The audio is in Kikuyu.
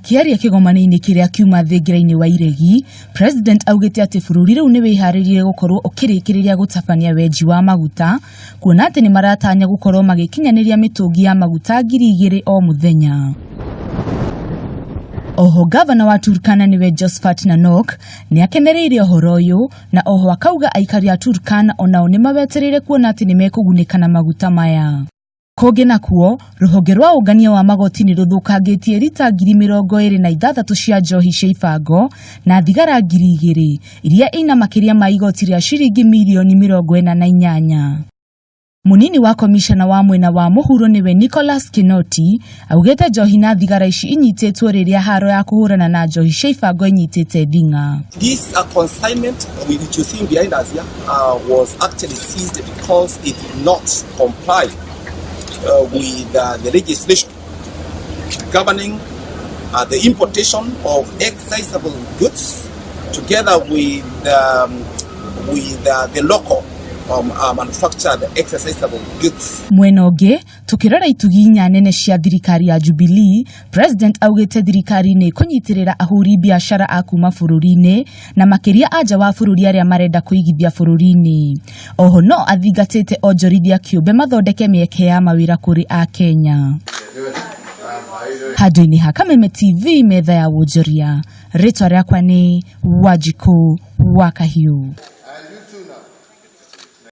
Akĩaria kĩgomano-inĩ kĩrĩa kiuma thingira-inĩ wa Iregi, President augĩte atĩ bũrũri rĩu nĩ wĩharĩirie gũkorwo ũkĩrĩkĩrĩria gũtabania wenji wa maguta, kuona atĩ nĩ maratanya gũkorwo magĩkinyanĩria mĩtũngi ya maguta 2000 o mũthenya. Oho gavana wa Turkana nĩwe Josphat Nanok nĩ akenereire ũhoro ũyũ na oho akauga aikari a Turkana onao nĩ mawetereire kuona atĩ nĩ mekũgunĩka na maguta maya. Kũngĩ nakuo, rũhonge rwa ũngania wa magoti nĩ rũthũkangĩtie rita 26,000 cia njohi cia ibango na thigara 2000 iria ina makĩria ma igoti rĩa ciringi mirioni 48. Mũnini wa komishona wa mwena wa mũhuro nĩwe Nicholas Kinoti augĩte njohi na thigara ici inyitĩtwo rĩrĩa haro ya kũhũrana na njohi cia ibango inyitĩte thing'a. This consignment which you see behind us here was actually seized because it did not comply with the legislation governing the importation of excisable goods together with the local manufactured excisable goods. Mwena ũngĩ, tukĩrora itugi inya nene cia thirikari ya Jubilee, President augĩte thirikari nĩ ĩkũnyitĩrĩra ahũri biacara a kuma bũrũri-inĩ na makĩria a nja wa bũrũri arĩa marenda kũigithia bũrũri-inĩ. Oho no athingatĩte onjorithia kĩũmbe mathondeke mĩeke ya mawĩra kũrĩ Akenya. Handũ-inĩ ha Kameme TV, metha ya wonjoria, rĩtwa rĩakwa nĩ Wanjikũ wa Kahiũ.